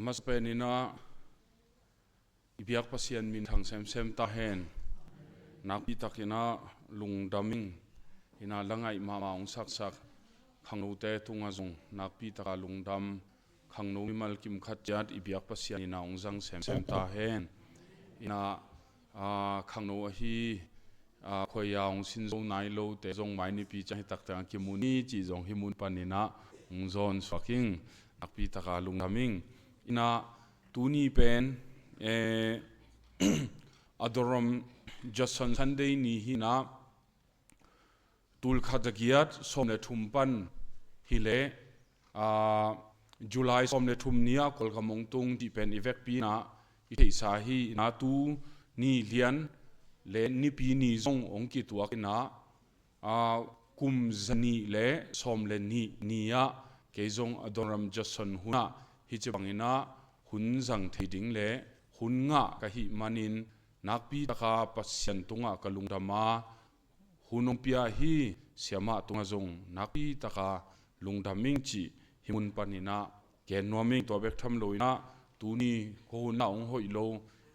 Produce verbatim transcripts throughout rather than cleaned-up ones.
Masa peninah i biak Pasian min thang semsem ta hen. Nakpi takinah lungdam ing. Inah la ngaih mahmah hong saksak khangnote tungah zong nakpi taka lungdam. Khangno mimal kim khat ciat i biak Pasian inah hong zang semsem ta hen. Inah khangno ahi khuaia hong sin zo nai lote zong mai nipi ciang hi taktak a kimu ni cih zong hih mun paninah hong zawn suak ing. Nakpi taka lungdam ing. Inah tuni pen Adoram Judson Sunday ni hinah tulkhat zagiat sawm le thum pan hileh July sawm le thum ni-ah Kawlgam hong tung cih pen i vekpi inah i theihsa hi. Inah tu ni lian le nipi ni zong hong kituak inah kum zanih le sawm le nih ni-ah kei zong Adoram Judson hunah hih ci banginah hun zang thei ding le hun ngah ka hih manin nakpi taka Pasian tungah ka lungdam a, hun hong pia hi. Siamah tungah zong nakpi taka lungdam ing cih hih mun paninah gen nuam ing. Tua bek tham loinah tuni khuahun ah hong hoih lo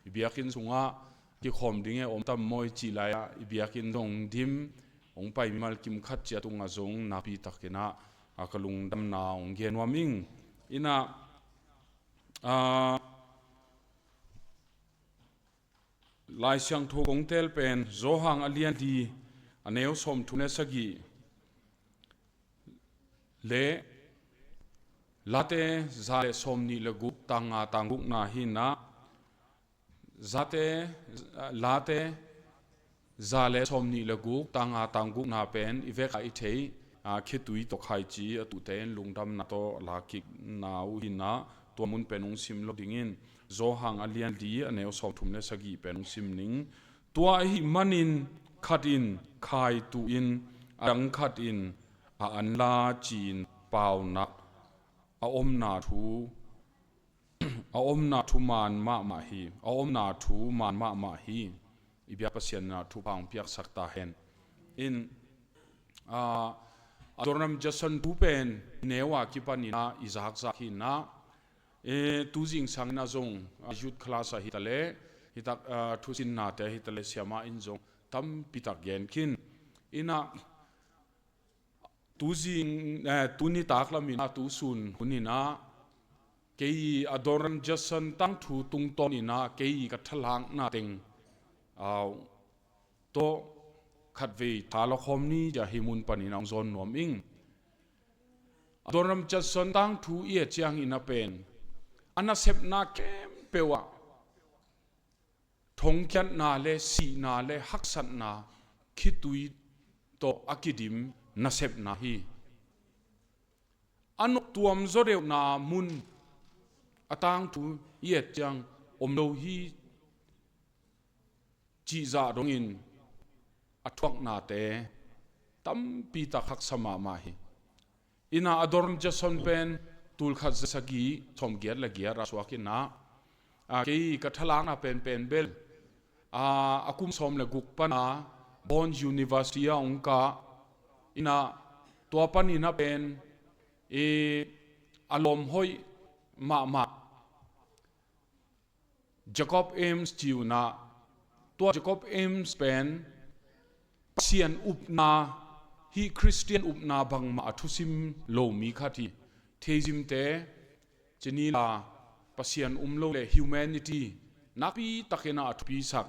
i biakinn sungah kikhawm ding e om tam mawi cih lai-ah i biakinn zong dim hong pai mimal kim khat ciat tungah zong nakpi takinah ka lungdamna hong gen nuam ing. Inah Lai Siangtho kong teel pen Johan a lian li a neu sawm thum le sagih le Late za le sawm nih le guk tang nga tang gukna hinah Zate Late za le sawm nih le guk tang nga tang gukna pen i veka i thei khitui tawh khaici a tuhte in lungdamna tawh lakikna uh hinah tua mun pen hong sim lo dingin Johan a lian li a neu sawm thum le sagih pen hong sim ning. Tua ahih manin khat in khai tuhin a dang khat in a anla ci-in paunak a omna thu a omna thu man mahmah hi. A omna thu man mahmah hi. I biak Pasian inah thupha hong piaksak ta hen. In Adoram Judson thu pen i neu a kipaninah i zakzak hinah tu zingsang inah zong youth class ah hitaleh hitak thusinnate hitaleh siamah in zong tampitak gen khin. Inah tuzing tuni taklam inah tusun hun inah kei Adoram Judson tangthu tungtawn inah kei ka thalakna teng tawh khatvei tha lakhawm ni cia hih mun panin hong zawn nuam ing. Adoram Judson tangthu i et ciang inah pen a nasepna khempeuh ah thongkiatna le sihna le haksatna khitui tawh a kidim nasepna hi. A noktuam zawdeuhna mun a tangthu i et ciang om lo hi cihzah dongin a thuaknate tampitak haksa mahmah hi. Inah Adoram Judson pen tulkhat zasagih sawmgiat le giat a suak inah kei ka thalakna penpen bel a kum sawm le guk pana Bonn University ah hong kah inah tua paninah pen a lawm hoih mahmah Jacob Eames ci unah tua Jacob Eames pen Pasian upna hih Khristian upna bangmah a thusim lo mi khat hi. Theizimte cinila Pasian um lo le humanity nakpi takinah a thupisak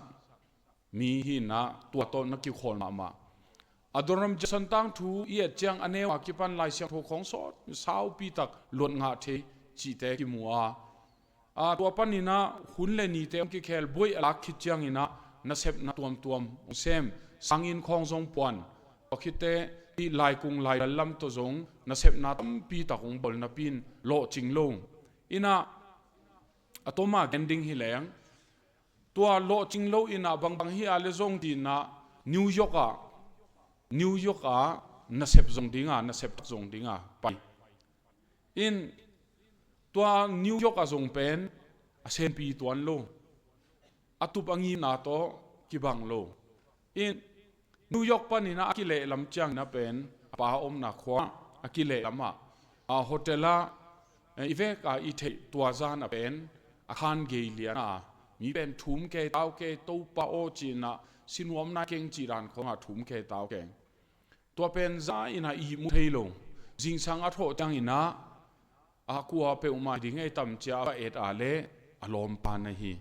mi hinah tua tawh na kikhawl mahmah. Adoram Judson tangthu i et ciang a neu a kipan Lai Siangtho khawng sawt saupitak luat ngah thei cihte kimu a tua paninah hun le nite hong kikhel buaih a lak khit cianginah nasepna tuamtuam hong sem. Sanginn khawng zong puan tua khitte hih laikung lairal lam tawh zong nasepna tampitak hong bawl napi in lawhcing lo. Inah a toma gen ding hi leng tua lawhcing lo inah bangbang hi a le zong dinah New York ah New York ah nasep zong dinga nasep zong dinga pai in tua New York ah zong pen a senpi tuan lo. A tup a ngimna tawh kibang lo. In New York paninah a kilehlam cianginah pen a pa omna khua a kilehlam ah a hotel ah Eh, i vek a i theih tua zan a pen a khan gei lian a, mi pen thum kei tau kei, Topa aw, ci-in ah, sinuam nai keng cih dan khong a thum kei tau keng. Tua pen za in ah ihmu thei lo. Zingsang a thawh ciangin ah, a kua peuhmah ding ei tam ci-a a va et a leh a lawmpa na hi.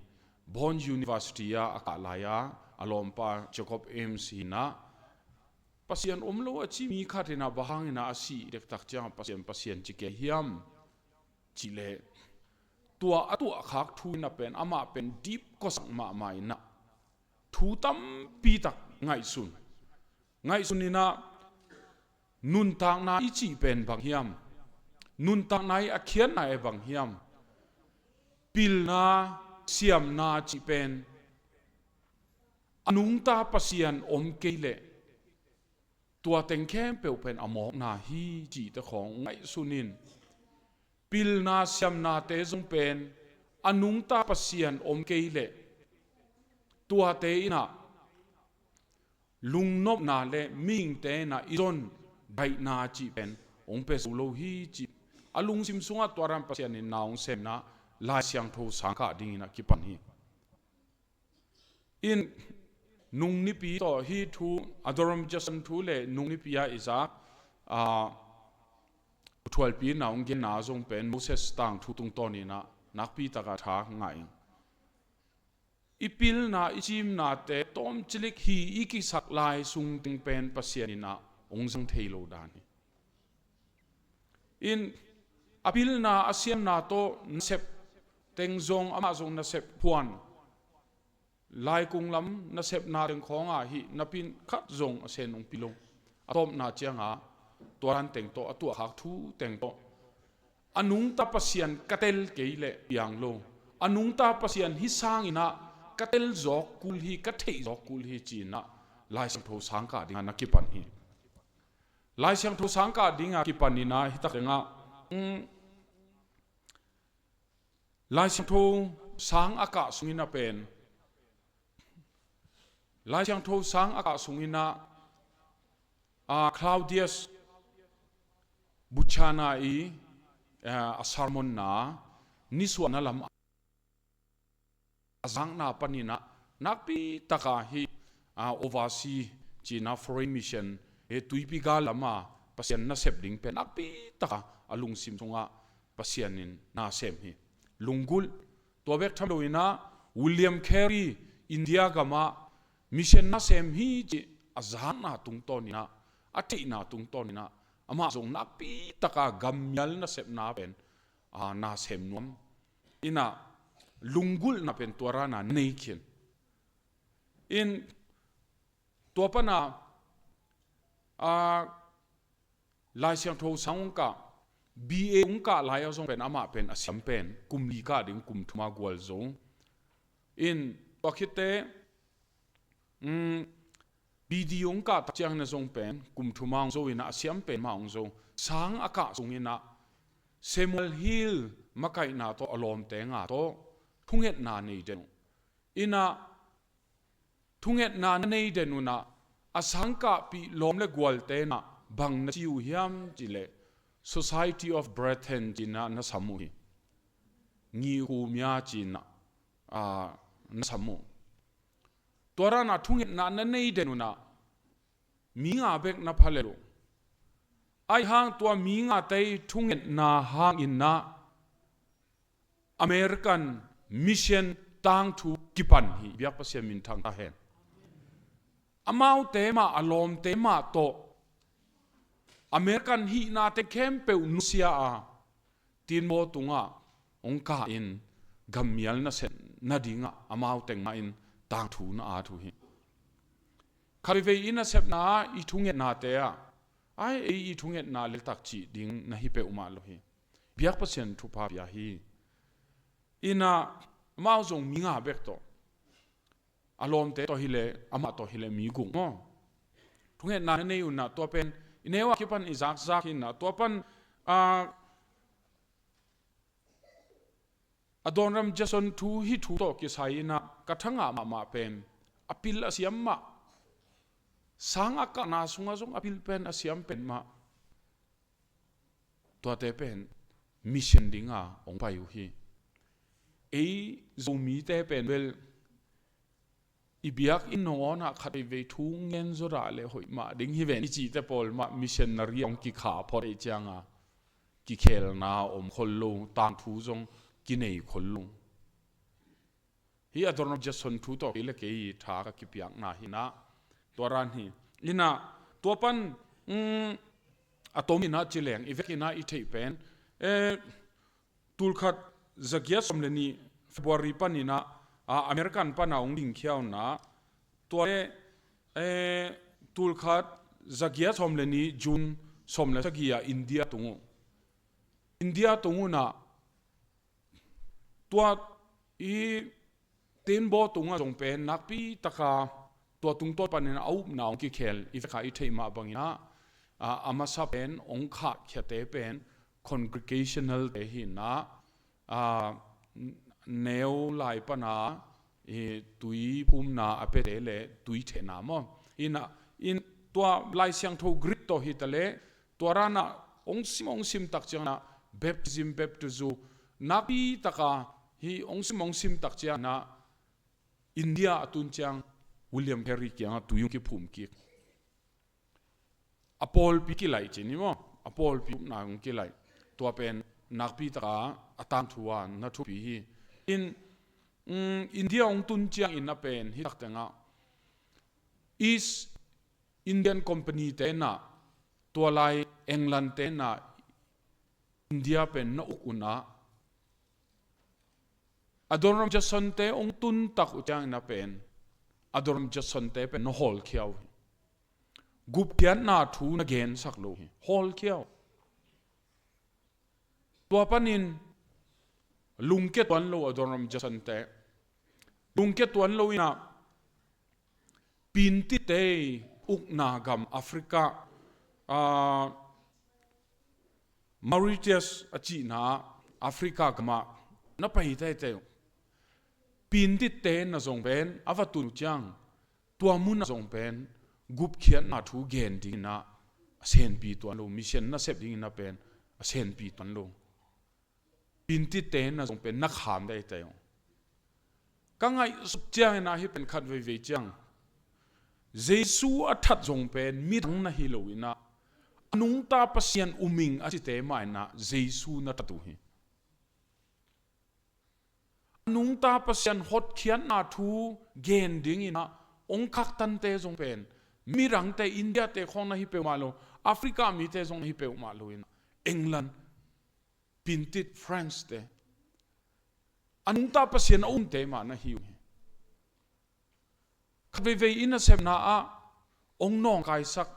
Bonn University ah a kah lai-a a lawmpa Jacob Eames hi-in ah, Pasian om lo a ci mi khat in ah bang hangin ah a sih dektak ciangah Pasian, Pasian ci kei hiam cih leh, tua a tuahkhak thu in ah pen amah pen dip kawsak mahmah in ah, thu tampi tak ngaihsun. Ngaihsun in ah, nuntakna i cih pen bang hiam? Nuntakna i a khiatna e bang hiam? Pilna, siamna cih pen a nungta Pasian om kei leh tua teng khempeuh pen a mawkna hi cihte khawng ngaihsun in, pilna siamnate zong pen a nungta Pasian om kei leh tuate in ah lungnopna le mihingte in ah i zon daihna cih pen hong pia zo lo hi cih a lungsim sungah tua dan Pasian in na hong semna Lai Siangtho sang kah dingin ah kipan hi. In nung nipi tawh hih thu, Adoniram Judson thu le nung nipi ah i zak, aa, thualpi na hong genna zong pen Moses tangthu tungtawnin ah nakpi takah tha ngah ing. I pilna, i cimnate tawmcilik hi i kisak lai sung teng pen Pasian in ah hong zang thei lo dan hi. In a pilna, a siamna tawh nasep teng zong, amah zong nasep phuan, laikung lam nasepna teng khawngah hih napi khat zong a sen hong pi lo. A tawpna ciangah tua dan teng tawh, a tuahkhak thu teng tawh, a nungta Pasian ka tel kei leh piang lo, a nungta Pasian hih sangin ah ka tel zawk kul hi, ka theih zawk kul hi ci-in ah Lai Siangtho sang kah dingah na kipan hi. Lai Siangtho sang kah dingah kipan in ah hih tak tengah, um, Lai Siangtho sang a kah sungin ah pen, Lai Siangtho sang a kah sungin ah, ah, Claudius Bucana i, ah, a sermon na nisuahna lam a zakna panin ah nakpi takah hih, ah, overseas ci-in ah foreign mission, eh, tuipi gal lamah Pasian nasep ding pen nakpi takah a lungsim sungah Pasian in na sem hi. Lunggulh, tua bek tham loin ah William Carey India gamah mission nasem hi cih a zakna tungtawnin ah, a theihna tungtawnin ah, amah zong nakpi takah gammial nasepna pen, aa, nasem nuam. In ah lunggulhna pen tua dan a nei khin. In tua pan a, aa, Lai Siangtho sang hong kah, B A hong kah lai-ah zong pen amah pen a siam pen kum li kah ding, kum thum a gualzo. In tua khit teh, um, B D hong kah tak ciangin ah zong pen kum thum a hong zo in ah, a siam pen mah hong zo. Sang a kah sungin ah Samuel Hill makaihna tawh a lawmte nga tawh thungetna nei den uh. In ah thungetna na nei den un ah, a sangkahpih lawm le gualte in ah bang na ci uh hiam cih leh, Society of Brethren ci-in ah na sam uh hi. Ngikumia ci-in ah, aa, na sam uh. Tua dan a thungetna na nei den un ah, mi nga bek na pha lel uh. Ahih hang tua mi ngate i thungetna hangin ah American mission tangthu kipan hi. Biak Pasian minthang ta hen. Amaute mah, a lawmte mah tawh American hihnate khempeuh nusia a, Tin Maw tungah hong kah in gammial nasep nadingah amau teng mah in tangthu na at uh hi. Khat veivei i nasepna ah, i thungetnate ah, ai, ei i thungetna leltak cih ding na hi peuhmah lo hi. Biak Pasian thupha pia hi. In ah, amau zong mi nga bek tawh, a lawmte tawh hi leh, amah tawh hi leh mi guk maw? Thungetna na nei un ah, tua pen i neu a kipan i zakzak hi in ah, tua pan, ah, Adoniram Judson thu, hih thu tawh kisai in ah ka thangah mahmah pen, a pil a siam mah, sang a kahna sungah zong a pil pen a siam pen mah, tuate pen mission dinga hong pai uh hi. Ei Zomite pen bel i biakinn nangawnah khat veivei thu ngen zawdah le hoih mah ding hi ven i cihte pawl mah missionary a hong kikha phot ei cianga kikhelna om khol lo, tangthu zong kinei khol lo. Hih Adoniram Judson thu tawh kei le kei tha ka kipiakna hinah tua ran hi. Inah tua pan, mm, a tom inah ci leng i vekinah i theih pen, eh, tulkhat zagiat sawm le nih February paninah, ah, American pana hong dingkhia unah tua le, eh, tulkhat zagiat sawm le nih June sawm le sagih ah India tung uh. India tung unah tua i Tinbaw tungah zong pen nakpi taka tua tungtawn panin a upna hong kikhel i vekha i theih mah banginah, a, a masa pen hong khahkhiate pen congregational te hinah, a, neu lai pana i tui phumna a pete le tui thehna maw? Inah, in tua Lai Siangtho Greek tawh hi ta le tua ranah hong sim hong sim tak cianginah baptism, baptizu nakpi taka hi hong sim hong sim tak cianginah India a tun ciang William Carey kiangah tui hong kiphum kik. A pawlpi kilaih cin hi maw? A pawlpi upna hong kilaih. Tua pen nakpi taka a tangthu a na thupi hi. In, mm, India hong tun ciangin a pen hi tak tengah East Indian Company tenah tua lai England tenah India pen na uk unah Adoniram Judson te hong tun tak uh ciangin a pen Adoniram Judson te pen na hawlkhia uh hi. Gupkhiatna thu na gensak lo hi. Hawlkhia uh. Tua panin lungkia tuan lo Adoniram Judson te. Lungkia tuan lo inah Pintitte ukna gam Africa, ah, Mauritius a cihna Africa gamah na pai teitei uh. Pintitte na zong pen a va tun uh ciang tua munah zong pen gupkhiatna thu gen dinginah a senpi tuan lo, mission na sep dinginah pen a senpi tuan lo. Pintitte na zong pen na kham teitei uh. Ka ngaihsut cianginah hih pen khat veivei ciang Jesu a that zong pen midang na hi loinah a nungta Pasian uming a cite mah inah Jesu na that uh hi. A nungta Pasian hotkhiatna thu gen dinginah hong khaktante zong pen midangte, Indiate khawng na hi peuhmah lo, Africa mite zong na hi peuhmah loinah England, Pintit, France te a nungta Pasian a umte mah na hi uh hi. Khat veivei i nasepna ah hong nawngkaisak,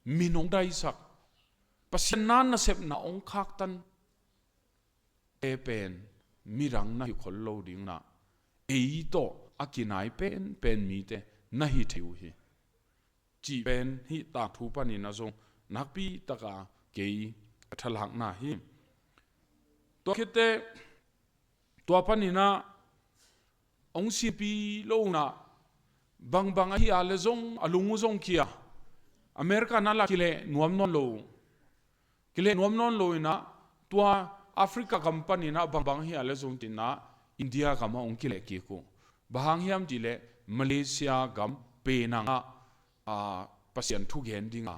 min hong daisak, Pasian na nasepna hong khaktan te pen midang na hi khol lo dinginah ei tawh a kinai penpen mite na hi thei uh hi. Cih pen hih tangthu panin a zong nakpi taka kei a thalakna hi. Tua khitte tua paninah hong simpi lo unah bangbang ahi a le zong a lung uh zong kia America na la kileh nuam nawn lo uh. Kileh nuam nawn lo inah tua Africa gam paninah bangbang ahi a le zong tinah India gamah hong kileh kik uh. Bang hang hiam cihleh Malaysia gam Penang ah, ah, Pasian thu gen dinga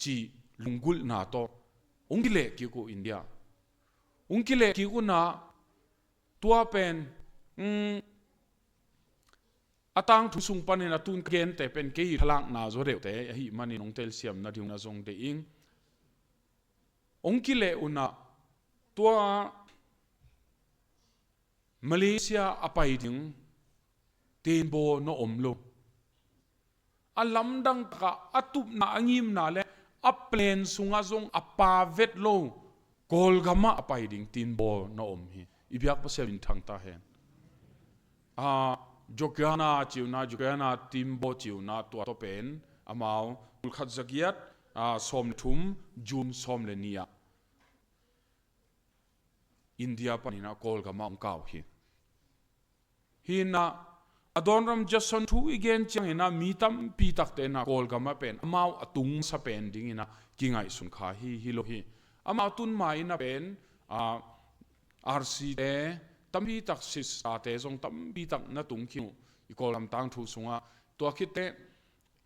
cih lunggulhna tawh hong kileh kik uh India. Hong kileh kik unah tua pen, mm, a tangthu sung panin a tun ka gente pen kei thalakna zaw deuhte ahih manin hong telsiam nading na zong deih ing. Hong kileh unah tua Malaysia a pai ding tinbaw na om lo. A lamdang takah a tupna a ngimna le a plan sungah zong a pa vet lo Kawlgamah a pai ding tinbaw na om hi. I biak Pasian in thangta hen. Ah, Jogana ci uh na, Jogana tinbaw ci uh na, tua tawh pen amau tulkhat zagiat, ah, sawm le thum, June sawm le nih ah India paninah Kawlgamah hong kau hi. Hinah Adoniram Judson thu i gen cianginah mi tampi takte inah Kawlgamah pen amau a tung masa pen dinginah kingaihsun kha hi, hi lo hi. Amau tun ma inah pen a, R C te tampi tak, sister te zong tampi tak na tung khin uh i Kawlgam tangthu sungah. Tua khit teh,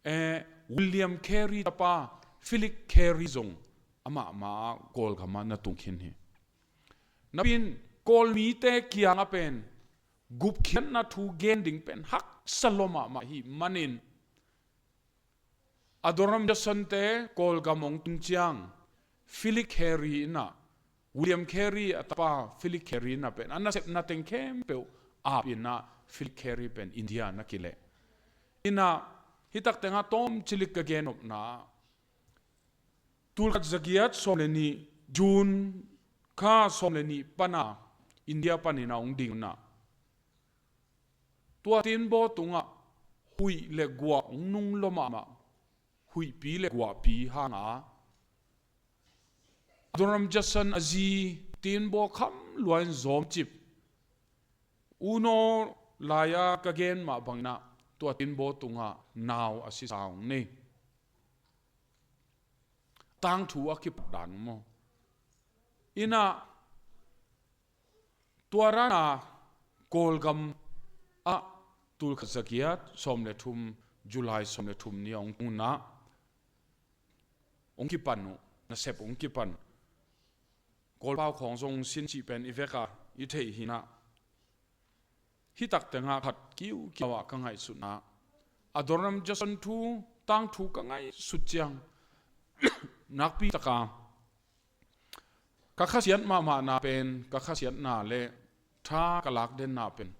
eh, William Carey tapa Philip Carey zong amah ma ah Kawlgam ah na tung khin hi. Napi-in Kawl mite kiangah pen gupkhiatna thu gen ding pen haksa lua mahmah ahih manin, Adoniram Judson te Kawlgam hong tung ciang, Philip Carey in ah, William Carey a tapa Philip Carey in ah pen a nasepna teng khempeuh ap in ah, Philip Carey pen India na kileh. In ah, hih tak tengah tawmcilik ka gen nopna, tulkhat zagiat sawm le nih, June kha sawm le nih pan a India panin ah hong ding un ah, tua tinbaw tungah huih le guah hong nung lua mahmah, huihpi le guahpi hang a, Adoniram Judson a zi tinbaw kham lua in zawmcip, unaw lai-a ka gen mah bangin ah tua tinbaw tungah nau a sisa hong nei. Tangthu a kipat dan maw. In ah, tua dan a Kawlgam ah tulkhat zagiat sawm le thum, July sawm le thum ni a hong tung un ah, hong kipan uh, nasep hong kipan. Kawlpau khawng zong sin cih pen i vek a i theih hi in ah, hih tak tengah khat kiukiau ah ka ngaihsutna, Adoniram Judson thu, tangthu ka ngaihsut ciang, nakpi tak a ka khasiat mahmahna pen, ka khasiatna le tha ka lak denna pen,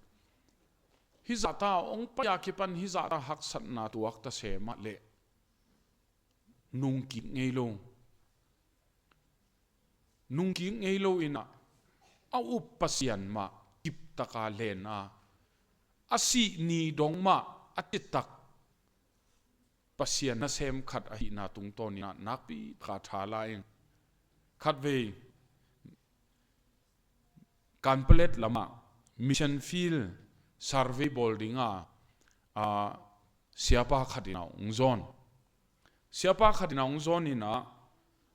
hih zahta hong pai a kipan hih zahta haksatna tuak ta se mah leh, nungkik ngei lo, nungkik ngei lo in ah, a up Pasian mah kiptak a len a, a sih ni dong mah a citak Pasian nasem khat ahihna tungtawn in ah nakpi tak a tha la ing. Khatvei Kanpalet lamah mission field survey bawl ding a, a, siapa khat in ah hong zawn. Siapa khat in ah hong zawn in ah,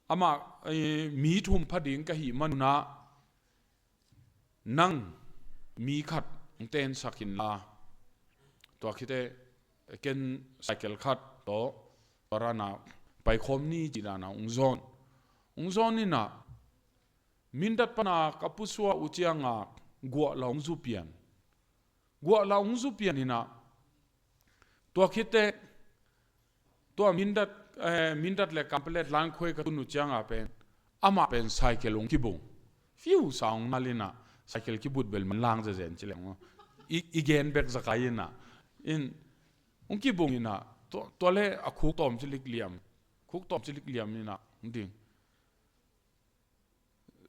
amah, eh, mi thum pha ding ka hih man un ah, nang mi khat hong tensak inla, tua khit teh ken cycle khat tawh tua dan a paikhawm ni, ci dan a hong zawn. Hong zawn in ah, Mindat pan a ka pusuah uh ciang a, guah la hong zu pian. Guah la hong zu pian in ah, tua khit teh, tua Mindat, eh, Mindat le Kanpalet lankhuai ka tun uh ciang a pen, amah pen cycle hong kibung. Fiu sa hong nal in ah, cycle kibut bel manlang zezen ci leng maw. I, i gen bek zakai in ah. In, hong kibung in ah, tua, tua leh a khuk tawmcilik liam. Khuk tawmcilik liam in ah hong ding.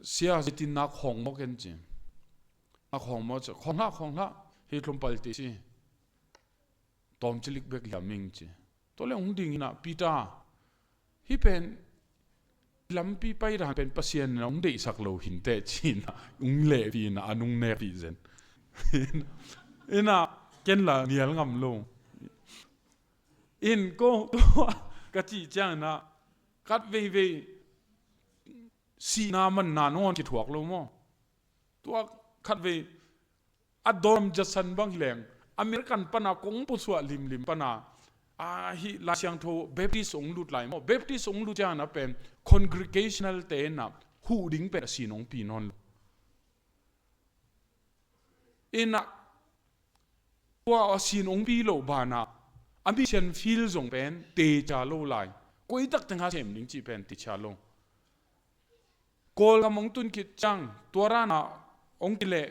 Sia, zitin nak khawng maw ken ci. Nak khawng maw ci. Khawng hlah, khawng hlah. Hih tlum pal ti ci. Tawmcilik bek liam ing ci. Tua leh hong ding in ah, Peter, hih pen lampi paidan pen Pasian in ah hong deihsak lo hinteh, ci in ah hong lehpih in ah, a nung nekpih zen. In ah, ken la nial ngam lo. In ko, ka cih ciang in ah, khat veivei sihna manna nangawn kithuak lo maw? Tua khatvei Adoniram Judson bang hi leng, American pan a kong pusuah limlim pan a, a, hih Lai Siangtho Baptist hong lut lai maw? Baptist hong lut ciangin a pen congregational te in a huh ding pen a sin hong pi nawn lo. In a, tua a sin hong pi loh banah a mission field zong pen teicia lo lai. Koi tak teng a sem ding cih pen teicia lo. Kawlgam hong tun khit ciang, tua dan a hong kileh,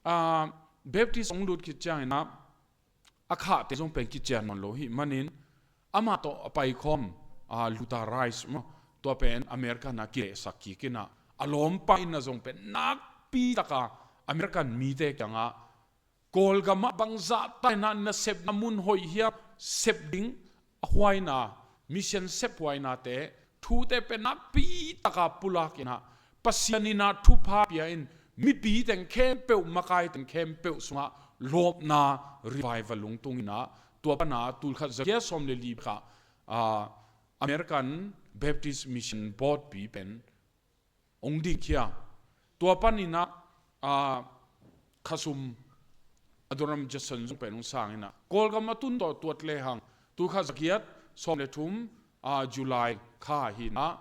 a, Baptist hong lut khit ciangin a, a khahte zong pen kician nawn lo hi manin, amah tawh a paikhawm, a, Luther Rice maw, tua pen American a kilehsak kik in a, a lawmpa in a zong pen nakpi taka American mite kiangah, Kawlgam ah bangzah ta in a nasepna mun hoih hiam, sep ding a huaina, mission sep huainate, thute pen nakpi taka pulak in a, Pasian in a thupha pia in, mipi teng khempeuh, makai teng khempeuh sungah lawpna, revival hong tung in a, tua pan a tulkhat zagiat sawm le li bek ah, a, American Baptist Mission Board pi pen hong dingkhia. Tua panin ah, ah, khasum Adoniram Judson zong pen hong sang in ah, Kawlgam a tun tawh tuat lehang, tulkhat zagiat sawm le thum, ah, July kha hi in ah,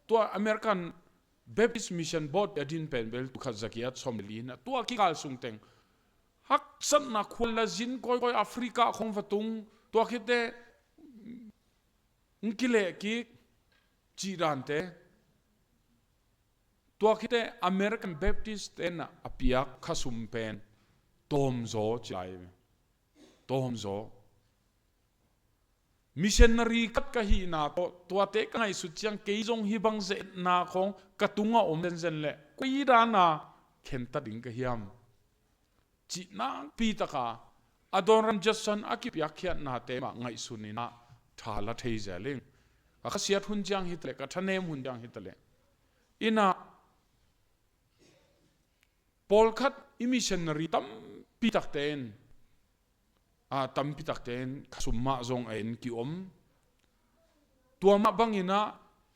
tua American Baptist Mission Board a din pen bel tulkhat zagiat sawm le li hi in ah, tua kikal sung teng haksatna khual la zin kawikawi, Africa khong va tung, tua khit teh hong kileh kik cih dante, tua khit teh American Baptist te in ah a piak khasum pen tawmzaw ci lai. Tawmzaw. Missionary khat ka hihna tawh tuate ka ngaihsut ciang kei zong hih bang ze-etna khong ka tungah om zenzen leh koi dan a khenta ding ka hiam, cih nakpi taka Adoniram Judson a kipiakkhiatnate mah ngaihsun in ah tha la thei zel ing. Ka khasiat hun ciang hi taleh, ka thanem hun ciang hi taleh, in ah pawlkhat i missionary tampi takte in, a, tampi takte in khasum mah zong a en ki-om. Tua mah bangin ah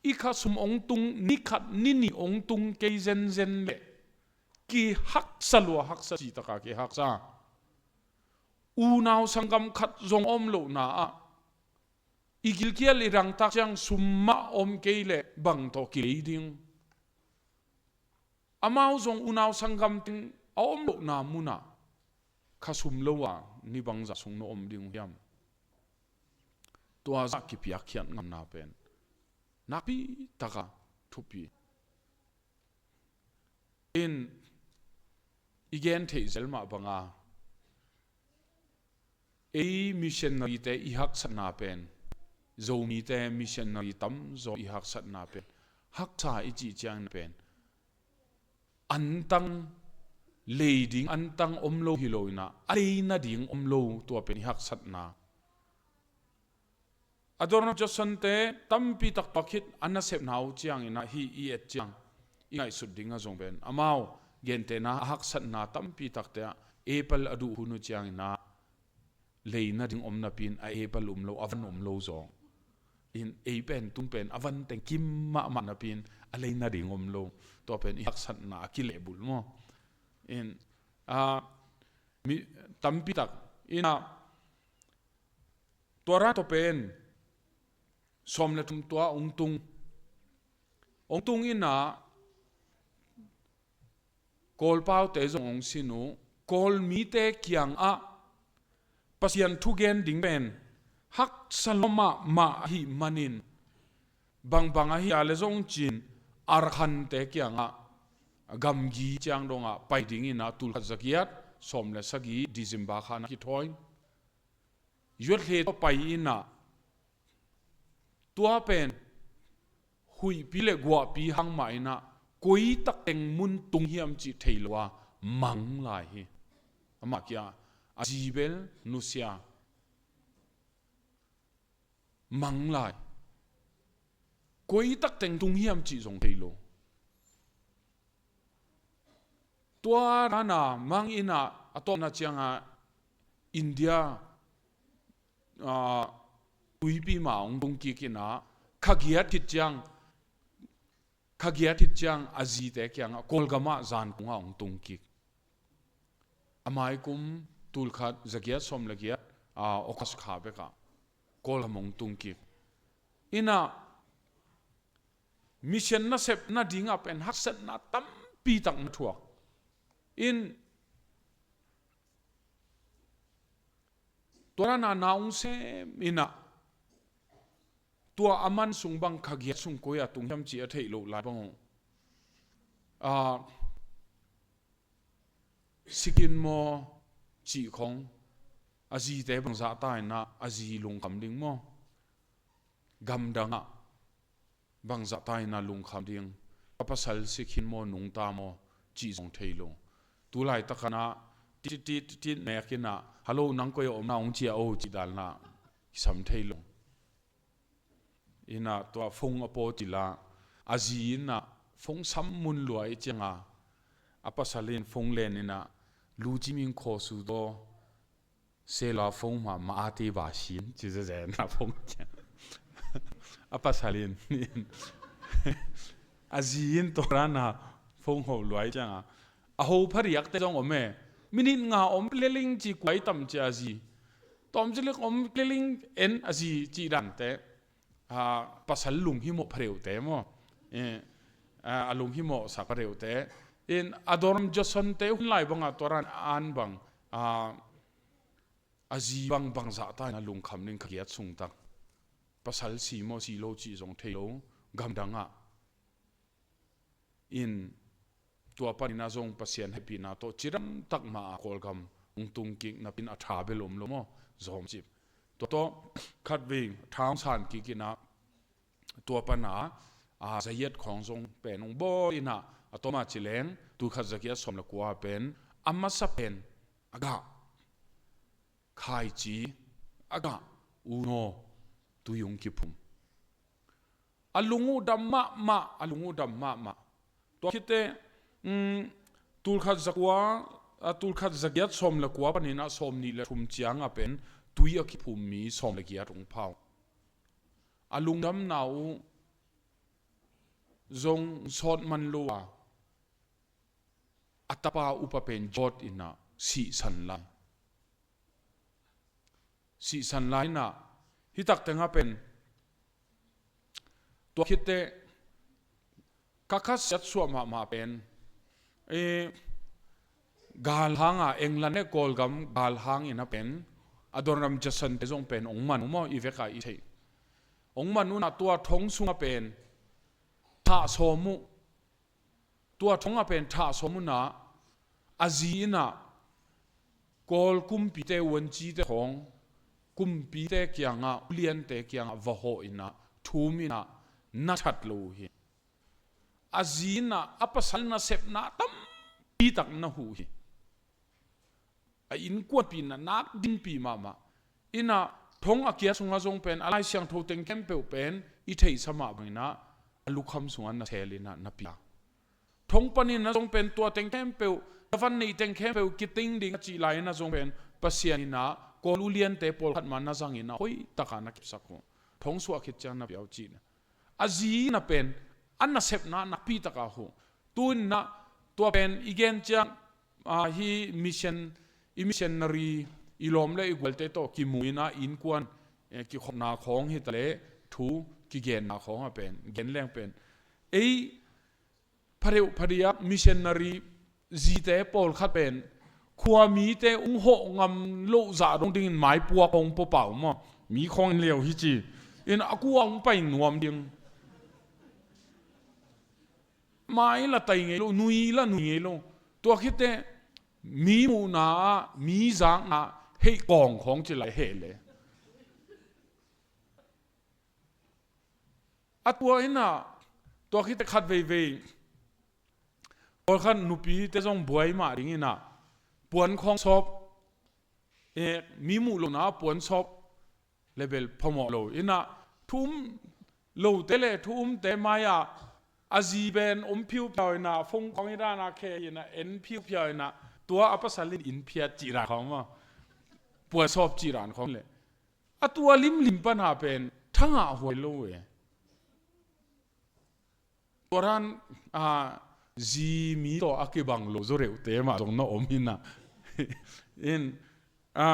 i khasum hong tung, ni khat ni nih hong tung kei zenzen leh kihaksa lua, haksa cih taka kihaksa. Unau sanggam khat zong a om lohna ah, i gilkial i dangtak ciang sum mah om kei leh bang tawh kilei ding? Amau zong unau sanggam teng a om lohna munah khasum lo a ni bangzah sung na om ding uh hiam? Tua zah kipiakkhiat ngamna pen nakpi taka thupi. In i gen theih zel mah banga, ei missionary te i haksatna pen, Zomite missionary tamzaw i haksatna pen, haksa i cih ciangin pen antang lei ding antang om lo hi lo in ah, a lei nading om lo, tua pen i haksatna. Adoniram Judson te tampi tak tua khit a nasepna uh ciangin ah, hih i et ciang i ngaihsut ding ah zong pen amau gentehna a haksatna tampi takte ah apple a duh hun uh ciangin ah lei nading om napi in a apple um lo, a van um lo zaw. In ei pen tung pen a van teng kim mahmah napi in a lei nading om lo. Tua pen i haksatna a kilehbulh maw? In, a, mi, tampi tak in ah, tua ra tawh pen sawm le thum tua hong tung. Hong tung in ah, Kawlpaute zong hong sin uh, Kawlmite kiangah Pasian thugen ding pen haksa lua mahmah ahih manin, bangbang ahi a le zong cin, Arakan te kiangah gamgi ciang dongah pai ding in ah, tulkhat zagiat sawm le sagih December kha na kithawi. Yuatle tawh pai in ah, tua pen huihpi le guahpi hang mah in ah, koi takteng mun tung hiam cih thei lo a mang lai hi. Amah kia a zi bel nusia, mang lai. Koi takteng tung hiam cih zong thei lo. Tua dan a mang in ah, a tawpna ciangah India, ah, tuipi mah hong tung kik in ah, kha giat khit ciang, kha giat khit ciang a zite kiangah Kawlgam ah zankung ah hong tung kik. A mai kum tulkhat zagiat sawm le giat, ah, August kha bekah Kawlgam hong tung kik. In ah, mission nasep nading ah pen haksatna tampi tak na thuak. In, tua dan a na hong sem in ah, tua a man sung bang kha giat sung koi a tung hiam cih a theih loh lai bang uh, ah, Sikkim maw cih khong, a zite bangzah ta in ah a zi lungkham ding maw? Gamdang ah bangzah ta in ah lungkham ding, a pasal Sikkim maw, nungta maw cih zong thei lo. Tulaitak in ah tit, tit, tit, tit nek in ah, "Hello, nang koi a om na?" hong ci a, "O," cih dan in ah kisam thei lo. In ah tua phone a paw cil a, a zi in ah phone sam mun lua i ciang a, a pasal in phone len in ah, "Lu Ciming khaw su daw, se la phone ma, ma a te ba sin," ci zezen a phone ciang. A pasal in, a zi in tua dan a Phone ho luai cianga a ho phadiakte zong om e. Minit nga om leling ci kuai tam cia a zi. Tawm cilik om leling en a zi ci dante. A, pasal lunghimawh phadeute maw? Eh, a, a lunghimawh sak phadeute. In a Dorram Judson te hun lai banga tua ran an bang, a, a zi bang bangzah ta in a lungkham ding ka giat sungtak. Pasal si maw si lo cih zong thei lo gamdangah. In tua panin a zong Pasian hehpihna tawh cidamtak ma a Kawlgam hong tungkik napin a tha bel om lo maw? Zawmcip. Tua tawh khatvei tha hong san kik inah tua pana a, zayiat khawng zong pen hong bawl inah a tawma cileng tulkhat zagiat sawm le kua pen a masa pen a gah khaici a gah unaw tui hong kiphum. A lung uh dam mahmah, a lung uh dam mahmah. Tua khitte, um, tulkhat zakua, a tulkhat zagiat sawm le kua panin a sawm nih le thum cianga pen tui a kiphum mi sawm le giat hong phau. A lungdamna uh zong sawt man lo a, a tapa upa pen jawt inah sihsan lai. Sihsan lai inah hitak tengah pen tua khitte ka khasiat suah mahmah pen, eh, galhanga England le Kawlgam galhang inah pen a Dorram Judson te zong pen hong man uh maw, i veka i theih. Hong man unah tua thong sungah pen thah sawm uh. Tua thongah pen thah sawm unah a zi inah Kawl kumpite uancite khawng kumpite kiangah uliante kiangah va hawh inah thum inah na that lo uh hi. A zi inah a pasal nasepna tampi tak na huh hi. A innkuanpihna nak dinpi mahmah. Inah thong a kia sungah zong pen a Lai Siangtho teng khempeuh pen i theihsa mah banginah a lukham sungah na sel inah na pia. Thong panin na zong pen tua teng khempeuh, na van neih teng khempeuh kiting ding a cih lai inah zong pen Pasian inah Kawl uliante pawlkhat mah na zang inah hoih takah na kipsak uh. Thong suah khit ciang na pia uh cihna. A zi na pen a nasepna nakpi takah huh. Tu inah tua pen i gen ciang, a, hi mission, i missionary i lawm le i gualte tawh kimu inah innkuan, eh, kikhopna khawng hitaleh thu kigenna khawng a pen gen leng pen ei phadeuh phadiak missionary zite pawlkhat pen khuamite ung hawh ngam loh zah dong dingin maipuak hong pua pau maw? Mi khawng in leu hi ci in a kua hong pai nuam ding. Mai la tai ngei lo, nui la nui ngei lo. Tua khitte mi muhna ah mi zakna ah heih kawng khawng ci lai heh le. A tua inah tua khitte khat veivei pawlkhat nupite zong buai mah ding inah puan khawng sawp, eh, mi muh lohna ah puan sawp le bel phamawh lo inah thu um lote le thu umte mai-ah a zi pen om phiuphiau inah phone khawng hi dana khe inah en phiuphiau inah tua a pasal in in phiat cih dan khawng maw, puan sawp cih dan khawng le. A tua limlim pana pen thangah huai lo e. Tua dan, a, zi mi tawh a kibang lo zaw deuhte mah zong na om inah. In, a,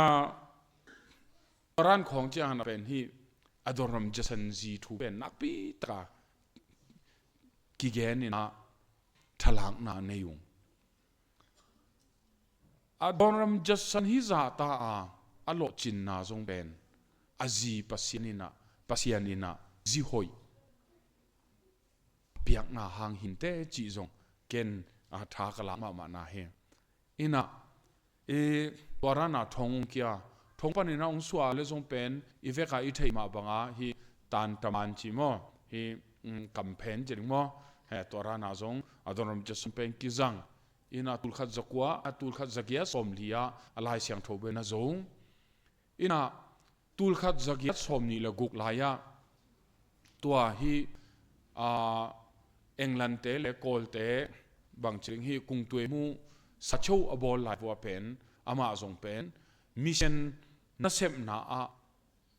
tua dan khawng ciangin a pen hi a Dorram Judson zi thu pen nakpi taka kigen inah thalakna nei ung. A Dorram Judson hi zahta a, a lawhcinna zong pen a zi Pasian inah, Pasian inah zi hoih piakna hang hinte cih zong ken, a, tha ka lak mahmahna hi. Inah, i, tua dana thong hong kia, thong panin a hong suah le zong pen i veka i theih mah banga hi tan taman ci maw, hi, um, kamphen ci ding maw, he, tua dana zong a Dorram Judson pen kizang. Inah tulkhat zakua, a tulkhat zagiat sawmli ah a Lai Siangtho pen a zo. Inah tulkhat zagiat sawmnih le guk lai-ah tua hi, a, Englandte le Kawlte bangci ding hi kungtuai mu sacho a bawl lai vua pen amah zong pen mission nasepna ah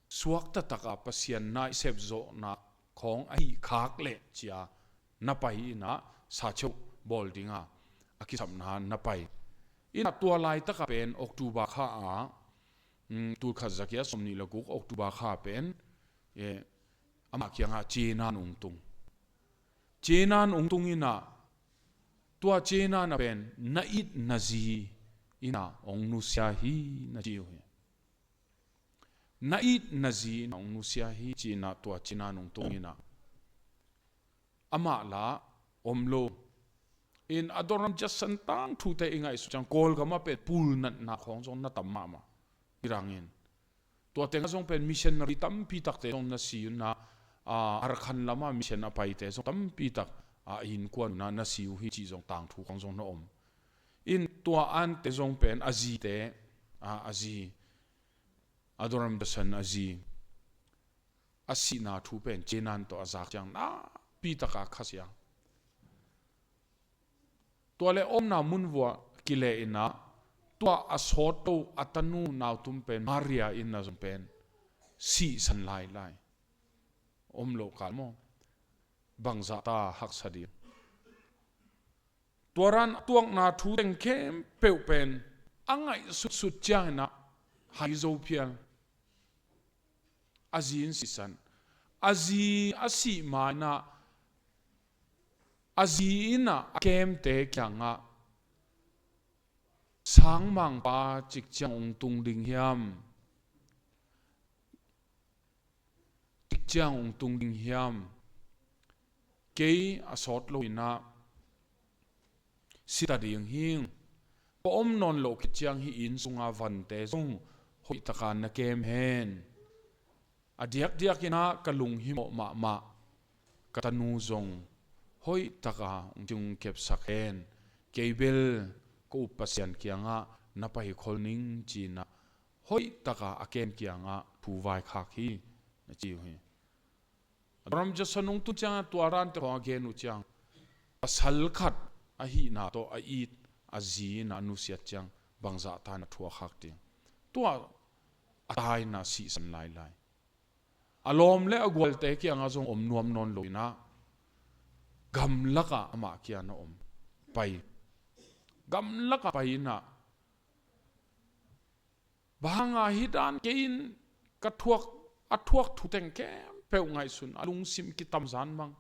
suakta takah Pasian na i sepzawhna khawng ahih khak leh cia na pai inah sacho bawl dinga a kisapna na pai. Ina tua laitaka pen October kha a, mm, tulkhat zakiat sawmnih le guk October kha pen, eh, amah kiangah cenan ung tung. Cenan ung tung ina, tua cenan a pen na it na zi ina ong nusia hi na ci uh hi. Na it na zi ina ong nusia hi ci ina tua cenan ung tung ina, amah la om lo. In Adoniram Judson tangthute i ngaihsut ciang Kawlgam ah pen pulnatna khawng zong na tam mahmah. I rangin tua tengah zong pen missionary tampi takte zong na si uh na, ah, Arkhan lamah mission a paite zong tampi tak, ah, innkuan uh na na si uh hi cih zong tangthu khawng zong na om. In tua ante zong pen a zite, ah, a zi, Adoniram Judson a zi a sihna thu pen cenan tawh a zak ciang nakpi taka khasia. Tua le omna mun vua kile ina, tua a sawt lo a tanu nautum pen Maria ina zong pen sihsan lailai. Om lo kal maw? Bangzah ta haksa ding. Tua ran a tuakna thu teng khempeuh pen a ngaihsutsut ciang ina hai zo phial. A zi in sihsan. A zi a sih ma ina, a zi ina a kemte kiangah, sangmangpa cik ciang ung tung ding hiam? Cik ciang ung tung ding hiam? Kei a sawt lo ina sita ding hing. Ka om nawn loh khit ciang hih inn sunga vante zong hoih taka na kem hen. A diakdiak ina ka lunghimawh mahmah ka tanu zong hoih taka ung kepsak hen. Kei bel ka up Pasian kiangah na paikhol ning ci ina hoih taka a kem kiangah thu vaikhak hi na ci uh hi. Adoniram Judson ung tun ciangah tua rante khawng a gen uh ciang, pasal khat ahihna tawh a it a zi ina a nusiat ciang bangzah ta na thuakhak ding. Tua a ta ina sihsan lailai. A lawm le a gualte kiangah zong om nuam nawn lo ina, gamlakah amah kiang a om pai. Gamlakah pai ina, bang hanga hih dan kei in ka thuak, a thuak thu teng khempeuh ngaihsun a lungsim kitamzan mang.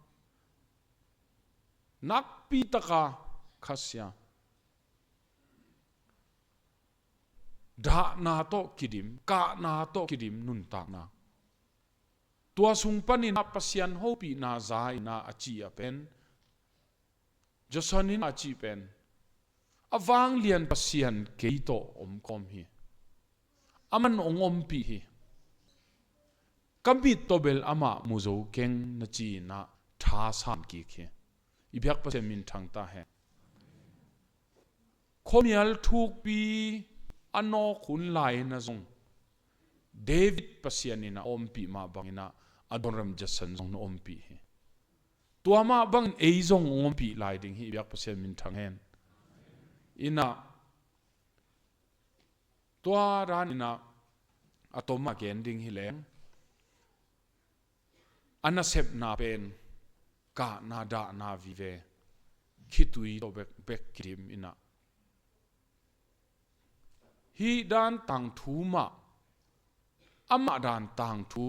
Nakpi taka khasia. Dahna tawh kidim, kahna tawh kidim nuntakna. Tua sung panin a Pasian hopihna za ina a ci a pen, Judson in a cih pen, a vanglian Pasian kei tawh om kawm hi. Aman ong ompih hi. Ka mit tawh bel amah mu zo keng na ci ina tha sam kik hi. I biak Pasian minthang ta hen. Khuamial thukpi a nawk hun lai ina zong David Pasian ina ompih mah bang ina Adoniram Judson zong na ompih hi. Tua mah bangin ei zong ong ompih lai ding hi, i biak Pasian minthang hen. Ina, tua dan ina a tom a gen ding hi leng, a nasepna pen kahna dahna vive, khitui tawh bek, bek kidim ina. Hih dan tangthu mah, amah dan tangthu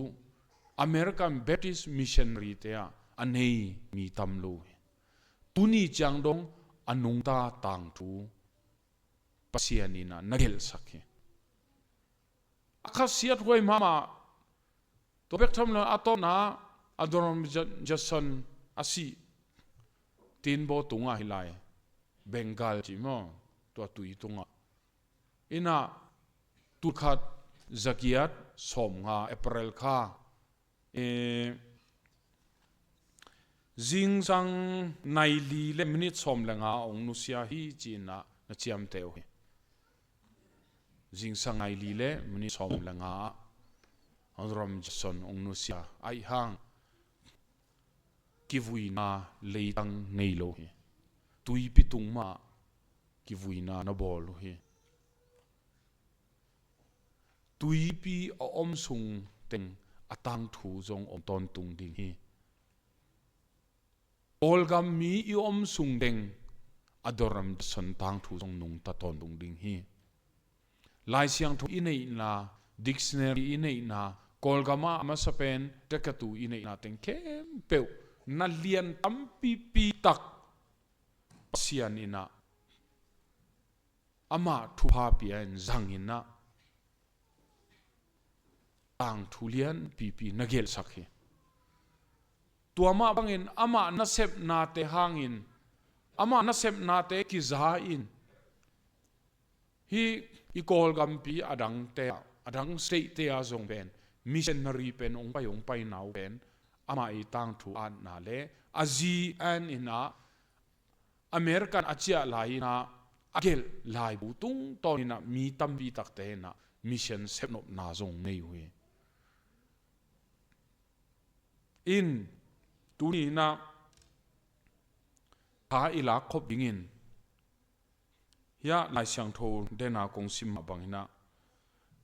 American Baptist missionary te ah a nei mi tam lo hi. Tuni ciang dong a nungta tangthu Pasian ina na gelhsak hi. A khasiat huai mahmah. Tua bek tham lo a tawpna Adoniram Judson a sih Tinbo tungah hi lai. Bengal ci maw, tua tui tungah. Ina tulkhat zagiat sawmnga April kha, eh, zingsang nai li le minit sawm le nga ong nusia hi ci ina na ciamteh uh hi. Zingsang nai li le minit sawm le nga ah Adoniram Judson ong nusia. Aih hang kivuina leitang nei lo hi. Tuipi tung mah kivuina na bawl uh hi. Tuipi a om sung teng a tangthu zong om tawntung ding hi. Kawlgam mi i om sung teng Adoniram Judson tangthu zong nungta tawntung ding hi. Lai Siangtho i neihna, dictionary i neihna, Kawlgam ah a masa pen tekatu i neihna teng khempeuh na lian tampipi tak Pasian in ah amah thupha pia in zang in ah tangthu lianpipi na gelhsak hi. Tua mah bangin amah nasepnate hangin, amah nasepnate kiza in, hih i Kawlgampi a dangte ah, a dang state-te ah zong pen missionary pen hong pai hong paina uh pen amah i tangthu atna le a zi an in ah American a ciah lai in ah a gelh laibu tungtawn in ah mi tampi takte in ah mission sepnopna zong nei uh hi. In tuni in ah tha i lak khop dingin, hiah Lai Siangtho dena kong sim mah bangin ah,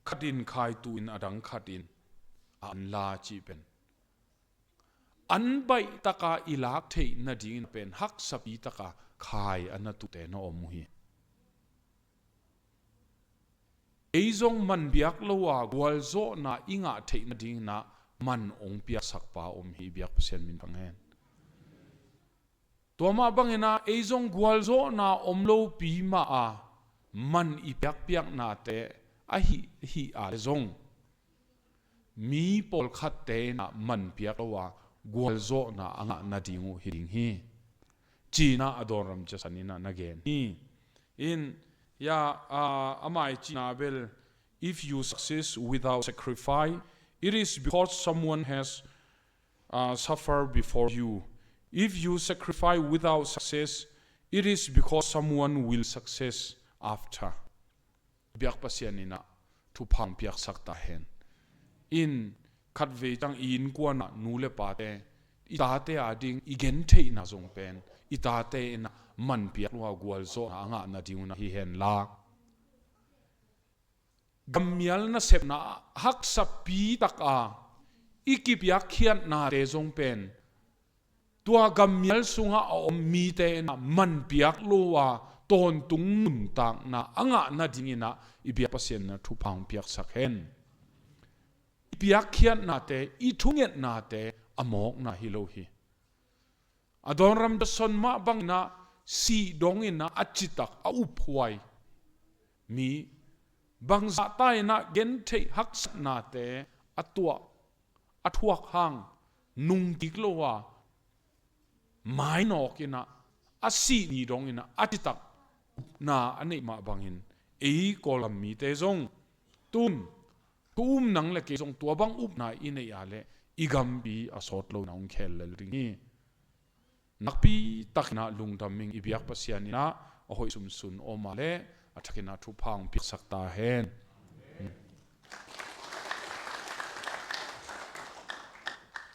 khat in khaitu in a dang khat in a an la cih pen an baih taka i lak theih nadingin pen haksapi taka khai a na tuhte na om uh hi. Ei zong man biak lo a gualzawhna i ngah theih nadingin ah man hong piaksakpa om hi. I biak Pasian min pang hen. Tua mah bangin ah ei zong gualzawhna om lopi mah a man i piakpiaknate ahi hi a le zong mi pawlkhatte in ah man piak lo a gualzawhna a ngah nading uh hi ding hi, ci-in ah Adoniram Judson in ah na gen hi. In, ya, a, amah i cihna bel, if you success without sacrifice, it is because someone has uh, suffer before you. If you sacrifice without success, it is because someone will success after. Biak Pasian in ah thupha hong piaksak ta hen. In khatvei ciang i innkuan ah nu le pate, i tate a ding i gentheihna zong pen i tate in ah man piak lo a gualzawhna a ngah nading un ah hi hen la, gammial nasepna haksapi taka i kipiakkhiatnate zong pen tua gammial sungah a om mite in ah man piak lo a tawntung nuntakna a ngah nadingin ah i biak Pasian in ah thupha hong piaksak hen. I piakkhiatnate, i thungetnate a mawkna hi lo hi. Adoniram Judson mah bangin ah sih dongin ah a citak a uphuai mi, bangzahta in ah gentheih haksatnate a tuah, a thuak hang nungkik lo a mainawk in ah a sih ni dongin ah a citak upna a neih mah bangin ei Kawlgam mite zong tun thu um nang le kei zong tua bang upna i neih a leh i gampi a sawt lo in ah hong khel lel ding hi. Nakpi takin ah lungdam ing. I biak Pasian in ah a hoih sumsun om a leh a thakin ah thupha hong piaksak ta hen.